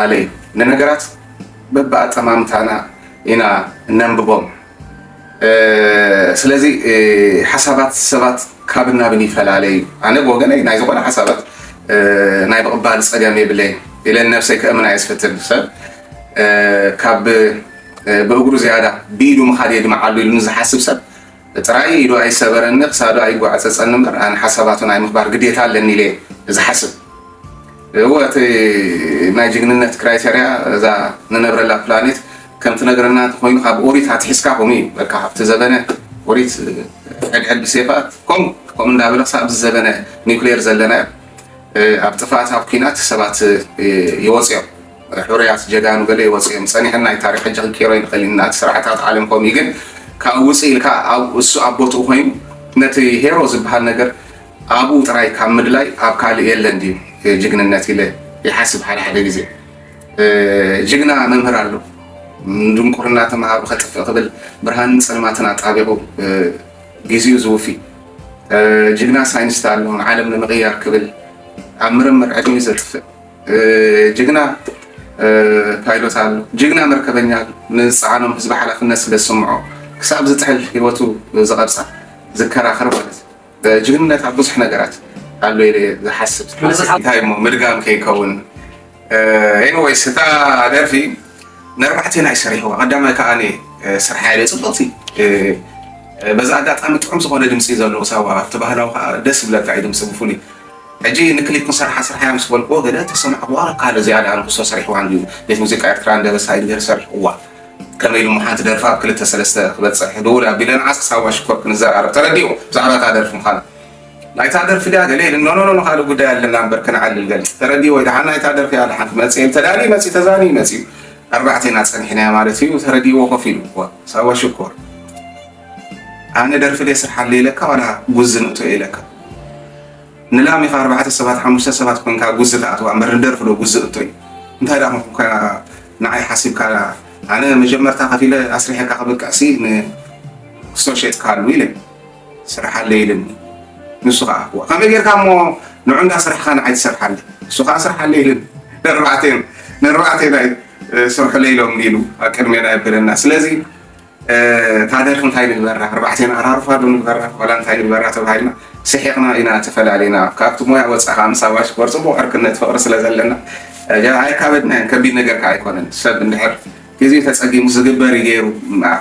ኣለ እዩ። ንነገራት በብኣጠማምታና ኢና እነንብቦም። ስለዚ ሓሳባት ሰባት ካብን ናብን ይፈላለ እዩ። ኣነ ብወገነይ ናይ ዝኾነ ሓሳባት ናይ ምቕባል ፀገም የብለይ ኢለ ነብሰይ ከእምና እየ ዝፍትን። ሰብ ካብ ብእግሩ ዝያዳ ብኢዱ ምኻድ የድምዓሉ ኢሉ ንዝሓስብ ሰብ ጥራይ ኢዱ ኣይሰበረኒ ክሳዱ ኣይጓዕፀፀኒ እምበር ኣነ ሓሳባቱ ናይ ምኽባር ግዴታ ኣለኒ ኢለ ዝሓስብ። እወ እቲ ናይ ጅግንነት ክራይተርያ እዛ ንነብረላ ፕላኔት ከም ትነግረና እንተኮይኑ ካብ ኦሪት ኣትሒዝካ ከምኡ እዩ። በቃ ኣብቲ ዘበነ ኦሪት ሕድሕድ ብሴፋት ከም ከም እንዳበለ ክሳብ ኣብዚ ዘበነ ኒውክሌር ዘለና ኣብ ጥፍኣት ኣብ ኩናት ሰባት ይወፅኦም። ሕሩያት ጀጋኑ ገለ ይወፅኦም። ፀኒሕና ናይ ታሪክ ሕጂ ክንቀይሮ ይንክእል ኢና። እቲ ስርዓታት ዓለም ከምኡ እዩ። ግን ካብኡ ውፅእ ኢልካ እሱ ኣብ ቦትኡ ኮይኑ ነቲ ሄሮ ዝበሃል ነገር ኣብኡ ጥራይ ካብ ምድላይ ኣብ ካልእ የለን ድዩ ጅግንነት ኢለ ይሓስብ ሓደ ሓደ ግዜ። ጅግና መምህር ኣሎ። ንድንቁርና ተምሃሮ ከጥፍእ ክብል ብርሃንን ጸልማትን ኣጣቢቑ ግዜኡ ዝውፊ። ጅግና ሳይንስት ኣሎ። ንዓለም ንምቕያር ክብል ኣብ ምርምር ዕድሚኡ ዘጥፍእ። ጅግና ፓይሎት ኣሎ። ጅግና መርከበኛ ኣሎ። ንዝጸዓኖም ህዝቢ ሓላፍነት ስለ ዝስምዖ ክሳብ ዝጥሕል ህይወቱ ዝቐብጻ ዝከራኸር ማለት እዩ። ጅግንነት ኣብ ብዙሕ ነገራት ኣሎ ኢለ ዝሓስብ። እንታይ እሞ ምድጋም ከይከውን። ኤኒወይስ እታ ደርፊ ንኣርባዕቴና እዩ ሰሪሕዋ። ቀዳማይ ከዓ እኔ ስርሓ ኢለ ጽብቕቲ በዛ ኣጋጣሚ ጥዑም ዝኾነ ድምፂ ዘለዎ ሳዋ ኣብቲ ባህላዊ ከዓ ደስ ዝብለካ እዩ ድምፂ ብፍሉይ። ሕጂ ንክሊፕ ክንሰርሓ ስርሓ ምስ በልክዎ ገለ ተሰማዕክዋ ካልእ እዚኣ ደኣ ንክሶ ሰሪሕዋ እንድዩ ቤት ሙዚቃ ኤርትራ እንደበሳ እዩ ገይሩ ሰሪሕዋ። ከመይ ኢሉ እሞ ሓንቲ ደርፊ ኣብ ክልተ ሰለስተ ክበፅሕ ድውል ኣቢለ ንዓስ ክሳዋ ሽኮር ክንዘራረብ ተረዲኡ ብዛዕባ እታ ደርፊ ምዃና። ናይታ ደርፊ ድያ ገለ ኢሉ ኖ ኖ ኖ ካልእ ጉዳይ ኣለና እምበር ክነዕልል ገለ ተረዲኡ ወይ ደሓን ናይታ ደርፊ እያ ደሓን ትመፅእ ኢሉ ተዳልዩ መፂኡ ተዛንዩ መፂኡ ኣርባዕቴና ፀኒሕናያ ማለት እዩ ተረዲእዎ ኮፍ ኢሉ እዋ ሳዋ ሽኮር ኣነ ደርፊ ድየ ስርሓለይ ኢለካ ዋላ ጉዚ ንእቶ ኢለካ ንላም ኢኻ ኣርባዕተ ሰባት ሓሙሽተ ሰባት ኮንካ ጉዚ ትኣትዋ እምበር ንደርፊ ዶ ጉዚ እቶ እዩ እንታይ ደኣ ኮንካ ንዓይ ሓሲብካ ኣነ መጀመርታ ከፊለ ኣስሪሐካ ክብቅዕሲ ንክስቶ ሸጥካሉ ኢለ ስርሓለይ ኢልኒ ንሱ ከዓ ከመይ ጌርካ እሞ ንዑ እንዳ ስራሕካ ንዓይ ትሰርሓለይ ንሱ ከዓ ስርሓለይ ኢልኒ ነርባዕቴን ነርባዕቴና ስርሑለይ ኢሎም ኢሉ ኣብ ቅድሜና የብለና ስለዚ እታ ደርፊ እንታይ ንግበራ ኣርባዕቴና ኣራርፋ ዶ ንግበራ ዋላ እንታይ ንግበራ ተባሂልና ስሒቕና ኢና ተፈላለና ካብቲ ሞያ ወፃእ ከዓ ምስ ኣባሽ ክበር ፅቡቕ ዕርክነት ፍቕሪ ስለ ዘለና ኣይካበድናዮን ከቢድ ነገር ከዓ ኣይኮነን ሰብ እንድሕር ግዜኡ ተፀጊሙ ዝግበር እዩ ገይሩ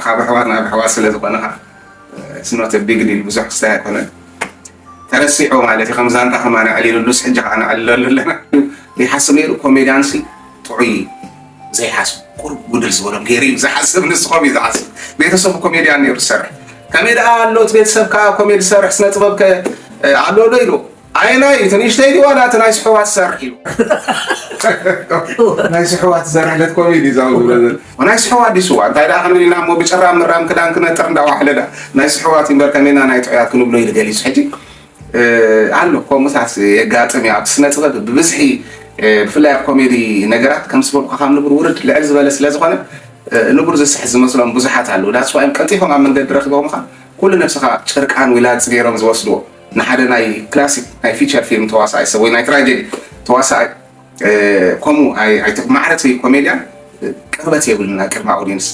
ካብ ኣሕዋት ናብ ኣሕዋት ስለ ዝኾነ ከዓ it's not a big deal ብዙሕ ክስታይ ኣይኮነን ተረሲዑ ማለት እዩ ከም ዛንታ ከማን ኣዕሊሉሉስ ሕጂ ከዓ ነዕልለሉ ኣለና ይሓስብ ነይሩ ኮሜድያን ሲ ጥዑይ ዘይሓስብ ቁሩብ ጉድል ዝበሎም ገይሩ እዩ ዝሓስብ ንስኾም እዩ ዝሓስብ ቤተሰቡ ኮሜድያን ነይሩ ዝሰርሕ ከመይ ደኣ ኣሎ እቲ ቤተሰብካ ኮሜዲ ዝሰርሕ ስነ ጥበብ ከ ኣሎ ዶ ኢሉ ኣየናይ እዩ እቲ ንእሽተይ ድዩ ዋላ እቲ ናይ ስሕዋት ዝሰርሕ ኢሉ ናይ ስሕዋት ዝሰርሕ ለት ኮሜዲ እዩ ዛው ዝብሎ ዘሎ ናይ ስሕዋት ድዩ ስዋ እንታይ ደኣ ክንብል ኢና እሞ ብጭራም ምራም ክዳን ክነጥር እንዳዋሕለዳ ናይ ስሕዋት እምበር ከመይና ናይ ጥዑያት ክንብሎ ኢሉ ገሊጹ ሕጂ ኣሎ ከምኡታት የጋጥም እዩ ኣብቲ ስነ ጥበብ ብብዝሒ ብፍላይ ኣብ ኮሜዲ ነገራት ከም ዝበልኩ ካብ ንቡር ውርድ ልዕል ዝበለ ስለ ዝኾነ ንቡር ዝስሕ ዝመስሎም ብዙሓት ኣለዉ that's why እዮም ቀልጢፎም ኣብ መንገዲ ረኺቦምኻ ኩሉ ነብስኻ ጨርቃን ዊላግጽ ገይሮም ዝወስድዎ ንሓደ ናይ classic ናይ feature film ተዋሳኣይ ሰብ ወይ ናይ tragedy ተዋሳኣይ ከምኡ ማዕረ እቲ ኮሜድያን ቅርበት የብሉና ቅድሚ audience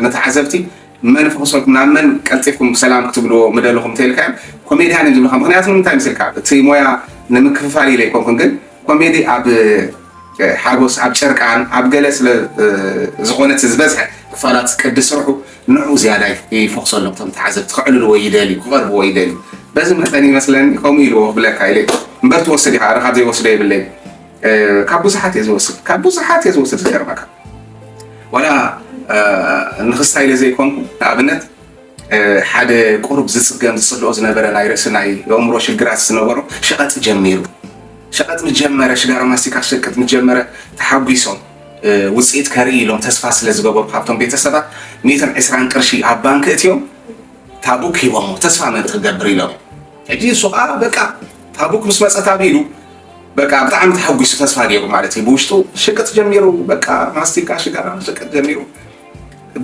ንተዓዘብቲ መን ፈኽሰልኩም ናብ መን ቀልጢፍኩም ሰላም ክትብልዎ ምደለኹም እንተኢልካዮም ኮሜድያን እዮም ዝብልካ ምክንያቱ ንምንታይ ምስልካ እቲ ሞያ ንምክፍፋል ኢለ ኣይኮንኩን ግን ኮሜዲ ኣብ ሓጎስ ኣብ ጨርቃን ኣብ ገለ ስለ ዝኾነት ዝበዝሐ ክፋላት ቅዲ ስርሑ ንዑ ዝያዳ ይፈኽሰሎም እቶም ተዓዘብቲ ክዕልልዎ ይደልዩ ክቐርብዎ ይደልዩ በዚ መጠን ይመስለኒ ከምኡ ኢልዎ ክብለካ ኢለ እምበር ትወስድ ኢኻ ኣነ ካብ ዘይወስዶ የብለይ ካብ ብዙሓት እየ ዝወስድ ካብ ብዙሓት እየ ዝወስድ ዝገርመካ ዋላ ንክስታ ኢለ ዘይኮንኩ ንኣብነት ሓደ ቁሩብ ዝፅገም ዝፅልኦ ዝነበረ ናይ ርእሲ ናይ የእምሮ ሽግራት ዝነበሮ ሸቐጥ ጀሚሩ ሸቐጥ ምስ ጀመረ ሽጋራ ማስቲካ ክሸቅጥ ምስ ጀመረ ተሓጒሶም ውፅኢት ከርኢ ኢሎም ተስፋ ስለ ዝገበሩ ካብቶም ቤተሰባት ሚእትን ዕስራን ቅርሺ ኣብ ባንክ እትዮም ታቡክ ሂቦሞ ተስፋ ምእንቲ ክገብር ኢሎም ሕጂ እሱ ከዓ በቃ ታቡክ ምስ መፀ ታቢሉ በቃ ብጣዕሚ ተሓጒሱ ተስፋ ገይሩ ማለት እዩ ብውሽጡ ሽቅጥ ጀሚሩ በቃ ማስቲካ ሽጋራ ሽቅጥ ጀሚሩ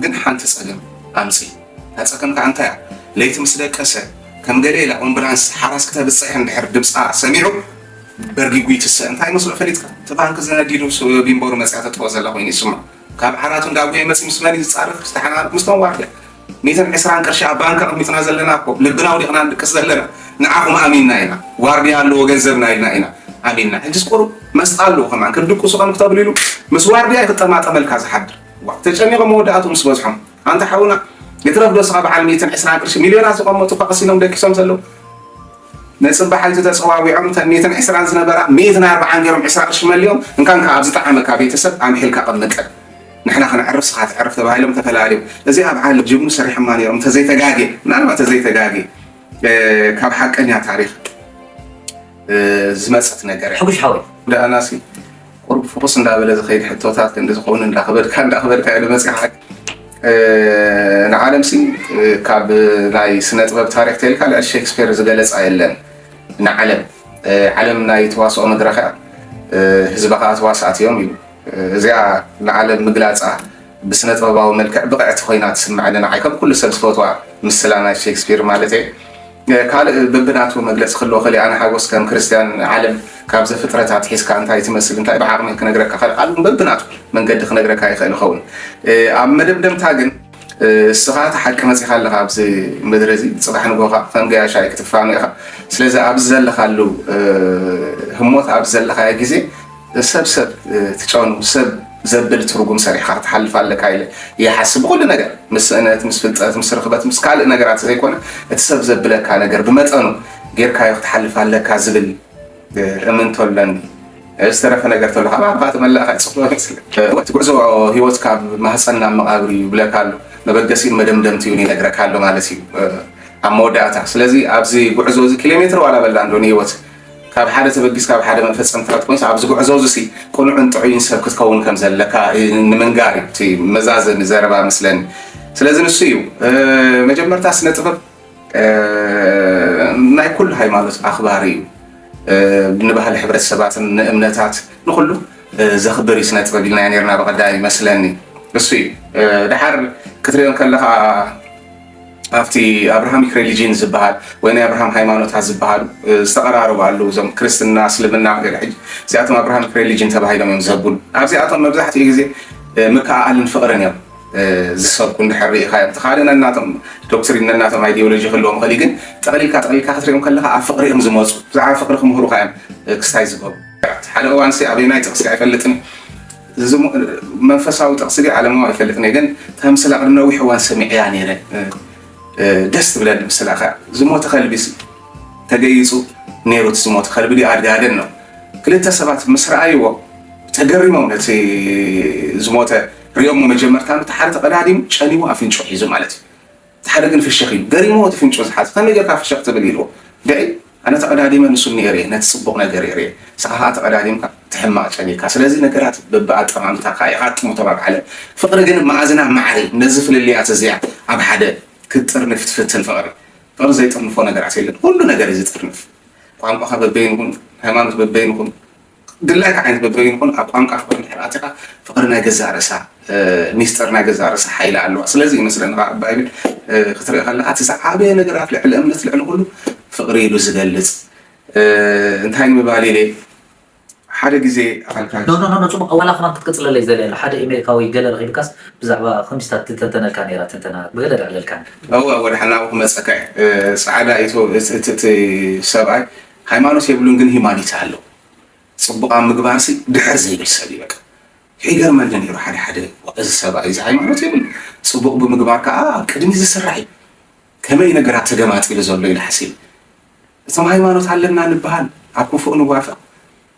ግን ሓንቲ ፀገም ኣምፂ እታ ፀገም ከዓ እንታይ እያ ለይቲ ምስ ደቀሰ ከም ገለ ኢላ ኣምቡላንስ ሓራስ ክተብፅሕ እንድሕር ድምፃ ሰሚዑ በርጊጉ ይትሰእ። እንታይ መስሎ ፈሊጥካ? እቲ ባንክ ዝነዲዱ ቢንቦሩ መፅያ ተጥፎ ዘላ ኮይኑ ይስማ። ካብ ዓራቱ እንዳጉየ መፂ ምስ መን እዩ ዝፃረፍ? ዝተሓናነቕ ምስቶም ዋርድያ። ሚእትን ዕስራን ቅርሺ ኣብ ባንክ ኣቕሚጥና ዘለና እኮ ልብና ኣውዲቕና ንድቅስ ዘለና ንዓኹም ኣሚንና ኢና። ዋርድያ ኣለዎ ገንዘብና ኢልና ኢና ኣሚንና። ሕጅስ ቁሩብ መስጣ ኣለዎ ከማን ክድቅሱ ከም ክተብሉ ኢሉ ምስ ዋርድያ ክጠማጠመልካ ዝሓድር። ዋ፣ ተጨኒቖም መወዳእቱ ምስ በዝሖም ኣንታ ሓውና ይትረፍ ዶ ስኻ በዓል ሚእትን ዕስራን ቅርሺ ሚልዮናት ዝቐመጡ እኳ ቀሲኖም ደቂሶም ዘለዉ ነፅበሓይቲ ተፀዋዊዖም እተን ሚእትን ዕስራን ዝነበራ ሚእትን ኣርባዓን ገይሮም ዕስራ ቅርሺ መሊኦም እንካን ካብ ዝጠዓመካ ቤተሰብ ኣምሒልካ ቀምጠ ንሕና ክነዕርፍ ስኻ ትዕርፍ ተባሂሎም ተፈላልዮም እዚ ኣብ ዓለም ጅግኑ ሰሪሖማ ነይሮም እንተዘይተጋጌ ምናልባት ተዘይተጋጌ ካብ ሓቀኛ ታሪክ ዝመፀት ነገር እያ። ሕጉሽ ሓወይ። ደኣናሲ ቁሩብ ፍኹስ እንዳበለ ዝኸይድ ሕቶታት ክንዲ ዝኾኑ እንዳኽበድካ እንዳኽበድካ ኢሉ መፅሓ ንዓለምሲ ካብ ናይ ስነ ጥበብ ታሪክ ተልካ ልዕሊ ሼክስፔር ዝገለፃ የለን ንዓለም ዓለም ናይ ተዋስኦ መድረክ እያ ህዝባ ከዓ ተዋሳእቲ እዮም እዩ እዚኣ ንዓለም ምግላፃ ብስነ ጥበባዊ መልክዕ ብቕዕቲ ኮይና ትስምዐኒ ንዓይ ከም ኩሉ ሰብ ዝፈትዋ ምስላ ናይ ሼክስፒር ማለት እየ ካልእ በብናቱ መግለፂ ክህልዎ ከሊ ኣነ ሓጎስ ከም ክርስትያን ዓለም ካብ ዘፍጥረት ኣትሒዝካ እንታይ ትመስል እንታይ ብዓቕሚ ክነግረካ ካልእ ካልእ በብናቱ መንገዲ ክነግረካ ይኽእል ይኸውን ኣብ መደምደምታ ግን እስኻ እቲ ሓቂ መፂኻ ኣለኻ ኣብዚ ምድሪ እዚ ፅባሕ ንጎኻ ከም ገያሻይ ክትፋኑ ኢኻ ስለዚ ኣብዚ ዘለኻሉ ህሞት ኣብዚ ዘለኻዮ ግዜ ሰብ ሰብ ትጨኑ ሰብ ዘብል ትርጉም ሰሪሕካ ክትሓልፍ ኣለካ ኢለ ይሓስብ ብኩሉ ነገር ምስ ስእነት ምስ ፍልጠት ምስ ርኽበት ምስ ካልእ ነገራት ዘይኮነ እቲ ሰብ ዘብለካ ነገር ብመጠኑ ጌርካዮ ክትሓልፍ ኣለካ ዝብል እምንቶ ኣለኒ ዝተረፈ ነገር ተሎ ካብ ኣርባዕተ መላእኻ ይፅፍሎ ይመስል እቲ ጉዕዞ ህይወት ካብ ማህፀን ናብ መቃብር እዩ ይብለካ ኣሎ መበገሲን መደምደምቲ እውን ይነግረካ ኣሎ ማለት እዩ ኣብ መወዳእታ ስለዚ ኣብዚ ጉዕዞ እዚ ኪሎ ሜትር ዋላ በላ እንዶ ንህይወት ካብ ሓደ ተበጊስ ካብ ሓደ መፈፀምታት ኮይንስ ኣብዚ ጉዕዞ እዚ ሲ ቅኑዕን ጥዑይን ሰብ ክትከውን ከም ዘለካ ንምንጋር እዩ እቲ መዛዘሚ ዘረባ መስለኒ ስለዚ ንሱ እዩ መጀመርታ ስነ ጥበብ ናይ ኩሉ ሃይማኖት ኣኽባሪ እዩ ንባህሊ ሕብረተሰባትን ንእምነታት ንኩሉ ዘኽብር እዩ ስነ ጥበብ ኢልናዮ ነርና ብቐዳሚ ይመስለኒ እሱ እዩ ድሓር ክትሪኦ ከለኻ ኣብቲ ኣብርሃሚክ ሬሊጂን ዝበሃል ወይ ናይ ኣብርሃም ሃይማኖታት ዝበሃሉ ዝተቐራረቡ ኣለዉ እዞም ክርስትና እስልምና ገለ ሕጂ እዚኣቶም ኣብርሃሚክ ሬሊጂን ተባሂሎም እዮም ዘብሉ ኣብዚኣቶም መብዛሕትኡ ግዜ ምክኣኣልን ፍቕርን እዮም ዝሰብኩ እንድሕር ርኢኻዮም እቲ ካልእ ነናቶም ዶክትሪን ነናቶም ኣይዲዮሎጂ ክህልዎም ይኽእል ግን ጠቕሊልካ ጠቕሊልካ ክትሪኦም ከለካ ኣብ ፍቕሪ እዮም ዝመፁ ብዛዕባ ፍቕሪ ክምህሩካ እዮም ክስታይ ዝገብሩ ሓደ እዋንሲ ኣበየናይ ጥቕሲ ኣይፈልጥን መንፈሳዊ ጥቕሲ ድዩ ዓለማዊ ኣይፈልጥን እየ ግን እታ ምስላ ቅድሚ ነዊሕ እዋን ሰሚዐያ ነይረ ደስ ትብለኒ ምስላ ከ ዝሞተ ከልቢ ተገይፁ ነይሩ እቲ ዝሞተ ከልቢ ድዩ ኣድጋደን ነው ክልተ ሰባት ምስ ረኣይዎ ተገሪሞም ነቲ ዝሞተ ሪኦሞ መጀመርታ እቲ ሓደ ተቐዳዲሙ ጨኒሙ ኣፍንጭኡ ሒዙ ማለት እዩ እቲ ሓደ ግን ፍሽኽ ኢሉ ገሪምዎ እቲ ፍንጭኡ ዝሓዘ ከመይ ጌርካ ፍሽኽ ትብል ኢልዎ ድዒ ኣነ ተቐዳዲመ ንሱ እኒኦ ርኤ ነቲ ፅቡቕ ነገር እየ ርኤ ንስኻ ከዓ ተቐዳዲምካ እቲ ሕማቕ ጨኒካ ስለዚ ነገራት በብኣጠማምታኻ የኻጥሙ ተባብዓለ ፍቕሪ ግን መኣዝና ማዕሪ ነዚ ፍልልያት እዚኣ ኣብ ሓደ ክትጥርንፍ ትፍትን ፍቕሪ ፍቕሪ ዘይጥርንፎ ነገራት የለን ኩሉ ነገር እዩ ዝጥርንፍ ቋንቋኻ በበይኑ ይኹን ሃይማኖት በበይኑ ይኹን ድላይካ ዓይነት በበይኑ ይኹን ኣብ ቋንቋ ፍቕሪ እንድሕር ኣቲኻ ፍቕሪ ናይ ገዛእ ርእሳ ሚስጥር ናይ ገዛእ ርእሳ ሓይሊ ኣለዋ ስለዚ ይመስለኒ ከዓ ባይብል ክትርኢ ከለካ እቲ ዝዓበየ ነገራት ልዕሊ እምነት ልዕሊ ኩሉ ፍቕሪ ኢሉ ዝገልፅ እንታይ ንምባል ኢለ ሓደ ግዜ ኣልካ ኖ ኖ ኖ ጽቡቅ ዋላ ከማን ክትቅጽለለይ ዘለ ያለ ሓደ ኤሜሪካዊ ገለ ረኺብካስ ብዛዕባ ከምዚታት ትተንተነልካ ነይራ ትንተና ብገለ ደዕለልካ እወ ወደ ሓናቡ ክመፀካ ፃዕዳ እቲ ሰብኣይ ሃይማኖት የብሉን ግን ሂማኒት ኣለዉ ፅቡቅ ኣብ ምግባር ሲ ድሕር ዘይብል ሰብ እዩ በቃ ይገርመኒ ነይሩ ሓደ ሓደ እዚ ሰብኣይ እዚ ሃይማኖት የብሉ ፅቡቅ ብምግባር ከዓ ኣብ ቅድሚ ዝስራሕ እዩ ከመይ ነገራት ተገማጢሉ ዘሎ ኢለ ሓሲብ እቶም ሃይማኖት ኣለና ንበሃል ኣብ ክፉእ ንዋፈቅ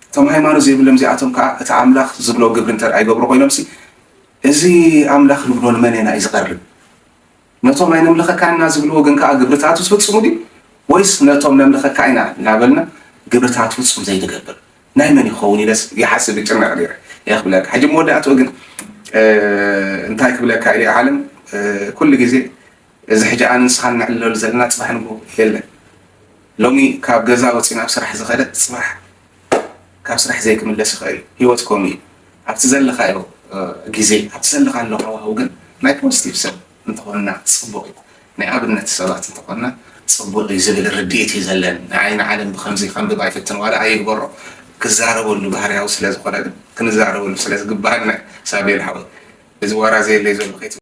እቶም ሃይማኖት ዘይብሎም እዚኣቶም ከዓ እቲ ኣምላኽ ዝብሎ ግብሪ እንተ ኣይገብሩ ኮይኖም ሲ እዚ ኣምላኽ ንብሎ ንመን ኢና እዩ ዝቐርብ ነቶም ኣይነምልኸካ ኢና ዝብልዎ ግን ከዓ ግብርታቱ ዝፍፅሙ ድዩ ወይስ ነቶም ነምልኸካ ኢና እናበልና ግብርታቱ ፍፁም ዘይንገብር ናይ መን ይኸውን ኢለስ ይሓስብ ይጭነቕ ነይረ እየ ክብለካ ሕጂ መወዳእትኡ ግን እንታይ ክብለካ ኢለ ዓለም ኩሉ ግዜ እዚ ሕጂ ኣነ ንስኻን ንዕልለሉ ዘለና ፅባሕ ንግሆ የለን ሎሚ ካብ ገዛ ወፂ ናብ ስራሕ ዝኸደ ፅባሕ ካብ ስራሕ ዘይክምለስ ይኽእል እዩ ህይወት ከምኡ እዩ ኣብቲ ዘለኻዮ ግዜ ኣብቲ ዘለኻሉ ሃዋህው ግን ናይ ፖዚቲቭ ሰብ እንተኾንና ፅቡቕ እዩ ናይ ኣብነት ሰባት እንተኾንና ጽቡቕ እዩ ዝብል ርድኢት እዩ ዘለኒ። ንዓይ ንዓለም ብኸምዚ ከንብብ ኣይፍትን፣ ዋላ ኣይግበሮ፣ ክዛረበሉ ባህርያዊ ስለ ዝኾነ፣ ግን ክንዛረበሉ ስለ ዝግባአና። ሳቤል ሓወይ፣ እዚ ዋራ ዘየለይ ዘሎ ከይት